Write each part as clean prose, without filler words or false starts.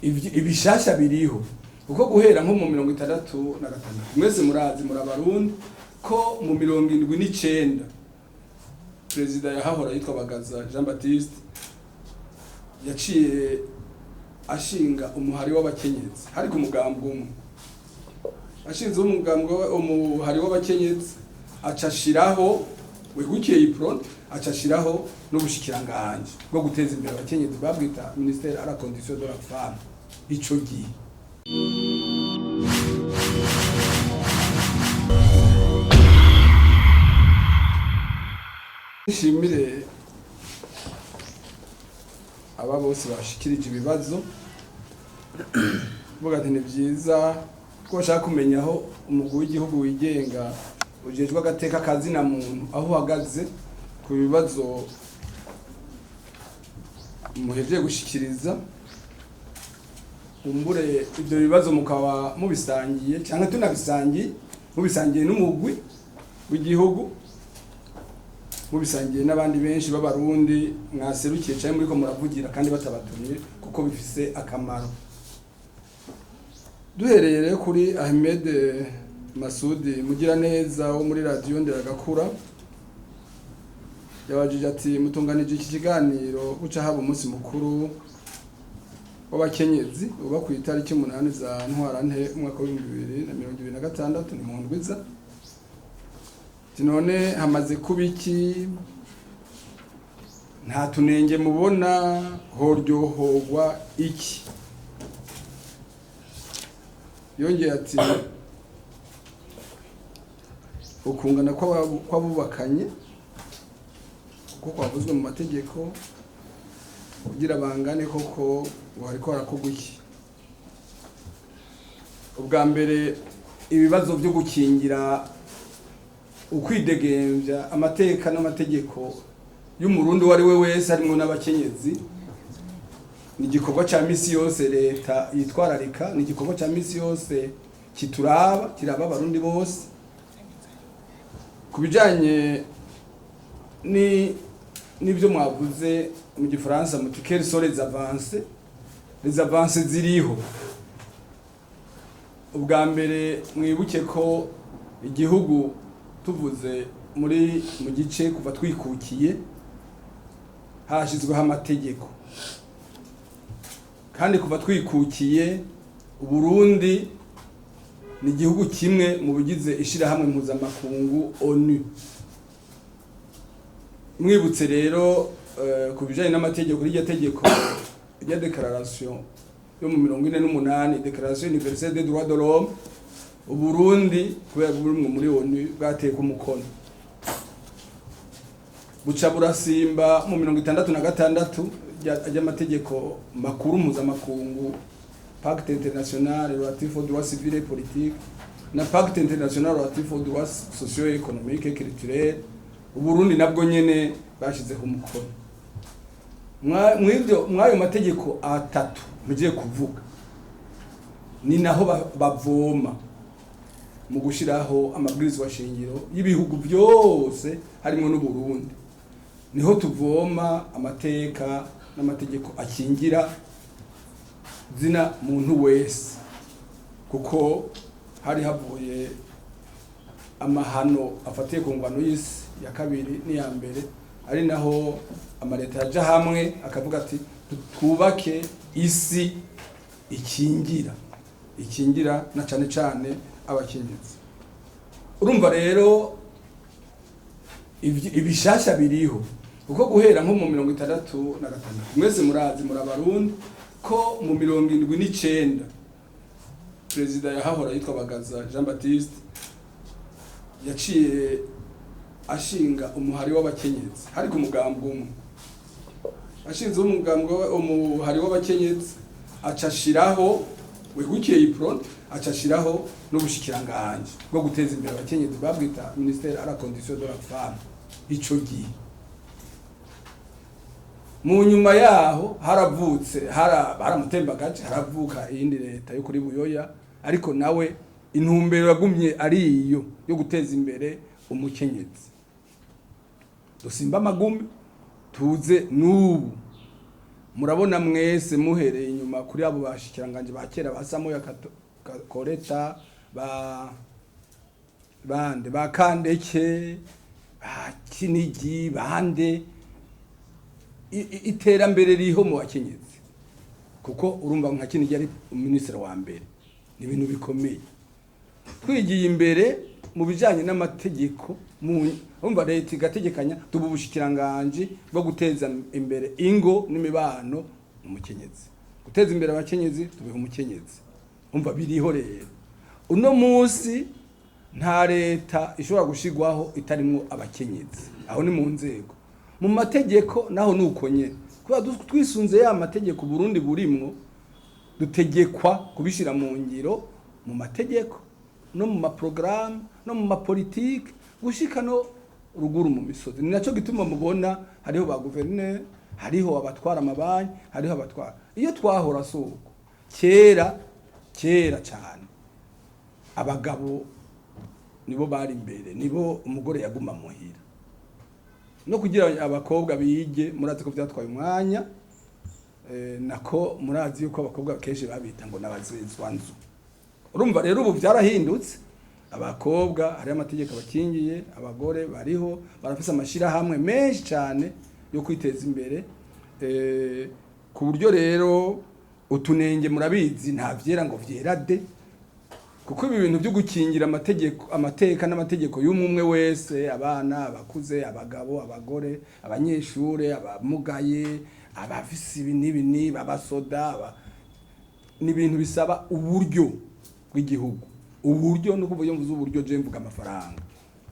Ibishasha biriho, kuko guhera nko mu 66, mwese murazi, muri Abarundi, ko mu 79 perezida yahahora yitwa Bagaza Jean Baptiste yaciye ashinga umuhari w'abakenyezi. Hari ku mugambi umwe ashinze umugambi, umuhari w'abakenyezi, aca ashiraho wigukiye Uprona, aca ashiraho n'ubushikiranganji bwo guteza imbere abakenyezi, babwita ministère à la condition de la femme ico gihe. Nshimire aba bose bashikirije ibibazo. Vuga ati ni byiza ko bashaka kumenya aho umugwi w'igihugu wigenga ujejwe agateka kazina muntu aho uhagaze ku bibazo muhejeje gushikiriza. Umbure ibyo bibazo mukaba mubisangiye cyangwa tunabisangiye, mubisangiye n'umugwi w'igihugu, mubisangiye n'abandi benshi b'Abarundi mwaserukiye cyangwa muriko muravugira kandi batabatumye, kuko bifise akamaro. Duhereye rero kuri Ahmed Masudi Mugiraneza wo muri Radiyo Nderagakura, yabajije ati: "Mutunganije iki kiganiro buca haba umunsi mukuru w'abakenyezi uba ku itariki 8 za Ntwarante umwaka wa 2026, ni mu ndwiza." Ati: "None hamaze kuba iki? Nta tunenge mubona? Horyohogwa iki?" Yongeye ati: "Ukungana kw'abubakanye kuko kwavuzwe mu mategeko, kugira bangane koko ngo hariko harakorwa iki?" Ubwa mbere, ibibazo byo gukingira ukwidegembya, amateka n'amategeko y'Umurundi uwo ari we wese, harimwo n'abakenyezi, ni igikorwa ca misi yose leta yitwararika, ni igikorwa ca misi yose kituraba, kiraba Abarundi bose. Ku bijanye ni n'ibyo mwavuze mu Gifaransa muti: "Quelles sont les avancées?" Les avancées ziriho. Ubwa mbere, mwibuke ko igihugu, tuvuze muri mu gice kuva twikukiye, hashyizweho amategeko, kandi kuva twikukiye Uburundi ni igihugu kimwe mu bigize ishirahamwe mpuzamakungu ONU. Mwibutse rero ku bijanye n'amategeko, rirya tegeko rya déclaration yo mu 48, Déclaration universelle des droits de l'homme, Uburundi kubera burimwo muri ONU bwateye umukono. Buca burasimba mu 66 ry'amategeko makuru mpuzamakungu, Pacte international relatif aux droits civils et politiques na Pacte international relatif aux droits socio économiques et culturels, Uburundi nabwo nyene bashizeho umukono. Mw'ivyo, mw'ayo mategeko atatu mugiye kuvuga, ni naho bavoma mu gushiraho amabwirizwa shingiro y'ibihugu byose, harimo n'Uburundi. Niho tuvoma amateka n'amategeko akingira zina muntu wese, kuko hari havuye amahano afatiye ku ngwano y'isi ya kabiri n'iya mbere, ari naho amaleta yaja hamwe akavuga ati: "Twubake isi ikingira na cane cane abakenyezi." Urumva rero ibishasha biriho, kuko guhera nko mu 66, mwese murazi, muri Abarundi, ko mu 79 perezida yahahora yitwa Bagaza Jean Baptiste yaciye ashinga umuhari w'abakenyezi. Hari ku mugambi umwe ashinze umugambi, umuhari w'abakenyezi, aca ashiraho wigukiye Uprona, aca ashiraho n'ubushikiranganji bwo guteza imbere abakenyezi, babwita ministère à la condition de la femme ico gihe. Mu nyuma yaho haravutse haramutembagaje, haravuka iyindi leta yo kuri Buyoya, ariko nawe intumbero yagumye ari iyo yo guteza imbere umukenyezi. Dusimba amagume tuze n'ubu. Murabona mwese muhereye inyuma kuri abo bashikiranganje ba kera, ba Samoya Koreta, ba bande, ba Kandeke, ba Kinigi, bande, iterambere ririho mu bakenyezi, kuko urumva nka Kinigi ari minisitiri wa mbere, ni ibintu bikomeye. Twigiye imbere mu bijanye n'amategeko, urumva leta igategekanya tuba ubushikiranganje bwo guteza imbere ingo n'imibano, umukenyezi, guteza imbere abakenyezi, tubiha umukenyezi. Umva biriho rero. Uno munsi nta leta ishobora gushigwaho itarimwo abakenyezi. Aho ni mu nzego. Mu mategeko naho ni uko nyene, kubera twisunze ya mategeko Burundi burimwo, dutegekwa kubishira mu ngiro, mu mategeko no mu maporogaramu no mu mapolitike, gushika no ruguru mu misozi. Ni naco gituma mubona hariho ba guverineri, hariho abatwara amabanki, hariho abatwara. Iyo twahora si uko. Kera, kera cyane, abagabo nibo bari imbere, nibo, umugore yaguma muhira. No kugira abakobwa bige, murazi ko vyatwaye umwanya. Nako murazi yuko abakobwa kenshi babita ngo nabazezwa nzu. Urumva rero ubu byarahindutse. Abakobwa hariho amategeko abakingiye, abagore bariho, barafise amashirahamwe menshi cyane yo kwiteza imbere. Ku buryo rero utunenge murabizi, nta vyera ngo vyera de, kuko ibi bintu byo gukingira amategeko, amateka n'amategeko y'umwe wese, abana, abakuze, abagabo, abagore, abanyeshure, abamugaye, abafise ibi n'ibi n'ibi, abasoda, ni ibintu bisaba uburyo bw'igihugu. Uburyo no kuvuga, iyo mvuze uburyo je mvuga amafaranga,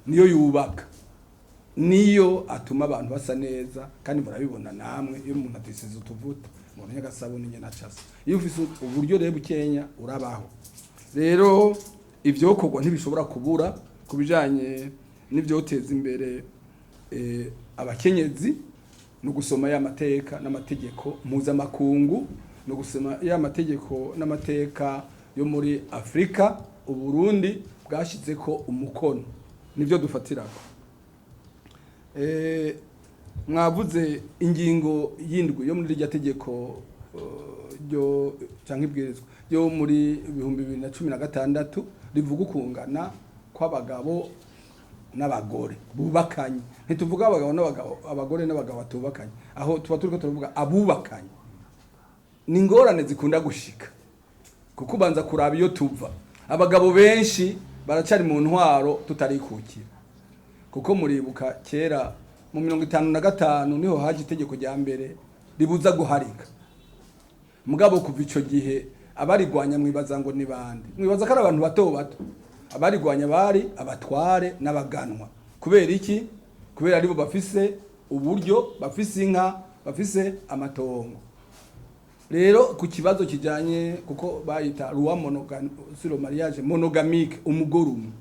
niyo yubaka, niyo atuma abantu basa neza. Kandi murabibona namwe, iyo umuntu atisize utuvuta mubona agasabuni nyene acasa. Iyo ufise uburyo rero bukenya urabaho. Rero ivyokorwa ntibishobora kubura ku bijanye n'ivyoteza imbere abakenyezi, no gusoma ya mateka n'amategeko mpuzamakungu, no gusoma ya mategeko n'amateka yo muri Afrika Uburundi bwashizeko umukono, nivyo dufatirako. Mwavuze ingingo y'indwi yo muri rya tegeko ryo canke ibwirizwa ryo muri 2016 rivuga ukungana kw'abagabo n'abagore bubakanye. Ntituvuga abagabo n'abagabo, abagore n'abagabo batubakanye, aho tuba turiko turavuga abubakanye. Ni ingorane zikunda gushika, kuko ubanza kuraba iyo tuva. Abagabo benshi baracari mu ntwaro tutarikukira, kuko muribuka kera mu 55 niho haje itegeko rya mbere ribuza guharika. Mugabo kuva ico gihe abarigwanya mwibaza ngo ni bande? Mwibaza ko ari abantu bato bato? Abarigwanya bari abatware n'abaganwa. Kubera iki? Kubera aribo bafise uburyo, bafise inka, bafise amatongo. Rero ku kibazo kijanye, kuko bayita loi sur le mariage monogamique, umugore umwe,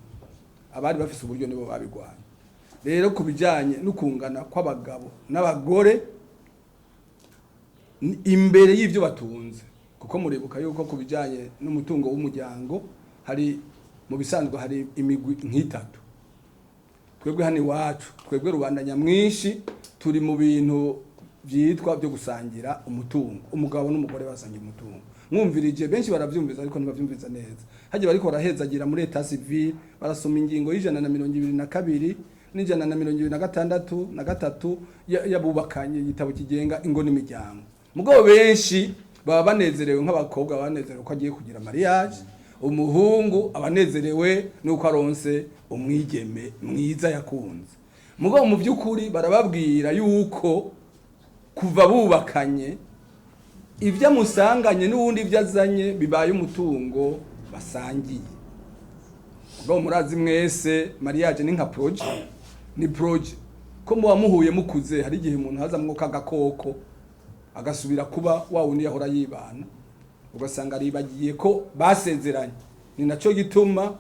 abari bafise uburyo nibo babigwanya. Rero ku bijanye n'ukungana kw'abagabo n'abagore imbere y'ivyo batunze, kuko muribuka yuko ku bijanye n'umutungo w'umuryango hari mu bisanzwe hari imigwi nk'itatu. Twebwe hano iwacu, twebwe rubanda nyamwinshi, turi mu bintu vyitwa byo gusangira umutungo. Umugabo n'umugore basangira umutungo. Mwumvirije benshi baravyumviza, ariko ntibavyumviza neza. Hagiye bariko barahezagira muri état civil, barasoma ingingo y'122 n'126 na 3 y'abubakanye, igitabo kigenga ingo n'imiryango. Mugabo benshi baba banezerewe, nk'abakobwa banezerewe ko agiye kugira mariage, umuhungu abanezerewe nuko aronse umwigeme mwiza yakunze. Mugabo mu by'ukuri barababwira yuko kuva bubakanye, ibyo amusanganye n'uwundi, ibyo azanye bibaye umutungo basangiye. Mugabo murazi mwese, mariage ni nka projet, ni projet ko muba muhuye mukuze. Hari igihe umuntu hazamwo kagakoko, agasubira kuba wa wundi yahora yibana, ugasanga aribagiye ko basezeranye. Ni naco gituma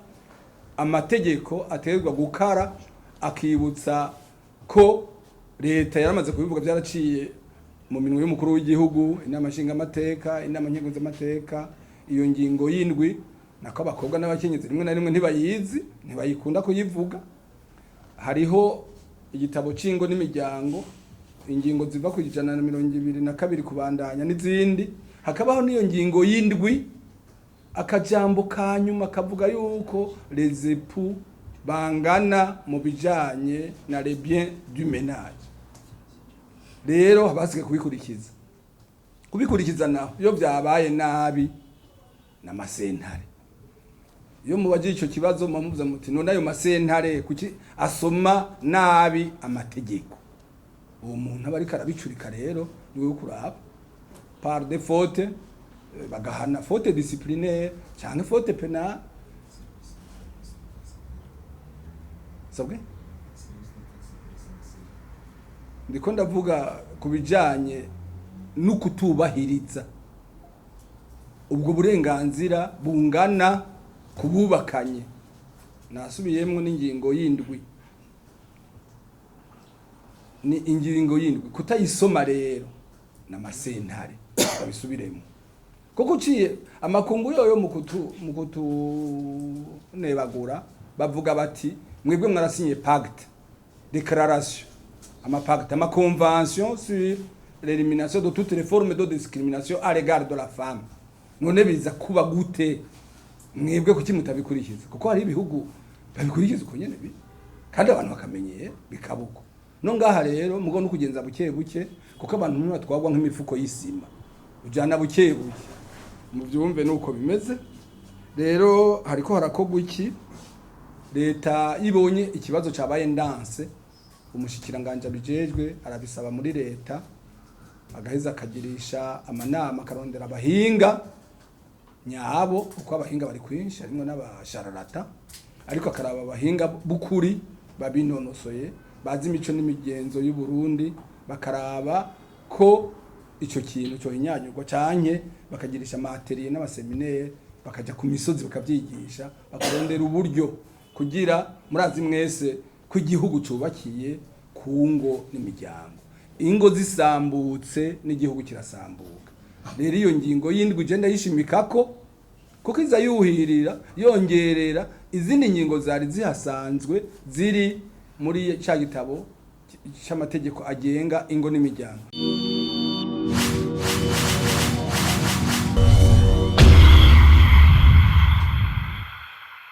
amategeko aterwa gukara, akibutsa ko leta yaramaze kubivuga, byaraciye mu minwe y'umukuru w'igihugu, inama nshingamateka, inama nkenguzamateka, iyo ngingo y'indwi. Nako abakobwa n'abakenyezi rimwe na rimwe ntibayizi, ntibayikunda kuyivuga. Hariho igitabo c'ingo n'imiryango. Ingingo ziva ku 122 kubandanya n'izindi. Hakabaho n'iyo ngingo y'indwi, akajambo ka nyuma kavuga yuko les époux bangana mu bijanye na les biens du ménage. Rero habasigaye kubikurikiza. Kubikurikiza naho, iyo vyabaye nabi, n'amasentare. Iyo mubajije ico kibazo, muba muvuze muti: "None ayo masentare kuki asoma nabi amategeko?" Uwo muntu aba ariko arabicurika rero niwe wo kuraba par des fautes, bagahana faute disciplinaire canke faute pénale. Sabwe, ndiko ndavuga ku bijanye no kutubahiriza ubwo burenganzira bungana ku bubakanye. Nasubiyemwo n'ingingo y'indwi, ni ingingo y'indwi. Kutayisoma rero n'amasentare, babisubiremo, kuko uciye amakungu yoyo mu kutunebagura bavuga bati: "Mwebwe mwarasinye pacte, déclaration, ama pacte, ama convention sur l'élimination de toutes les formes de discrimination à l'égard de la femme. None biza kuba gute? Mwebwe kuki mutabikurikiza?" Kuko hari ibihugu babikurikiza uko nyene kandi abantu bakamenyera bikabuko. No ngaha rero mugo no kugenza buke buke, kuko abantu ntibatwagwa nk'imifuko y'isima, ujana buke buke. Muvyumve nuko bimeze. Rero hariko harakogwa iki? Leta ibonye ikibazo cabaye ndanse, umushikiranganje abijejwe arabisaba muri leta, agaheza akagirisha amanama, akarondera abahinga nyabo, kuko abahinga bari kwinshi, harimo n'abashararata, ariko akaraba abahinga b'ukuri babinonosoye, bazi imico n'imigenzo y'u Burundi, bakaraba ko ico kintu cyohinyanyurwa, canke bakagirisha ama ateliers n'ama séminaires, bakaja ku misozi bakavyigisha, bakarondera uburyo kugira. Murazi mwese ko igihugu cubakiye ku ngo n'imiryango. Ingo zisambutse, n'igihugu kirasambuka. Rero iyo ngingo y'indwi je ndayishimikako, kuko iza yuhirira, yongerera izindi ngingo zari zihasanzwe ziri muri ca gitabo c'amategeko agenga ingo n'imiryango.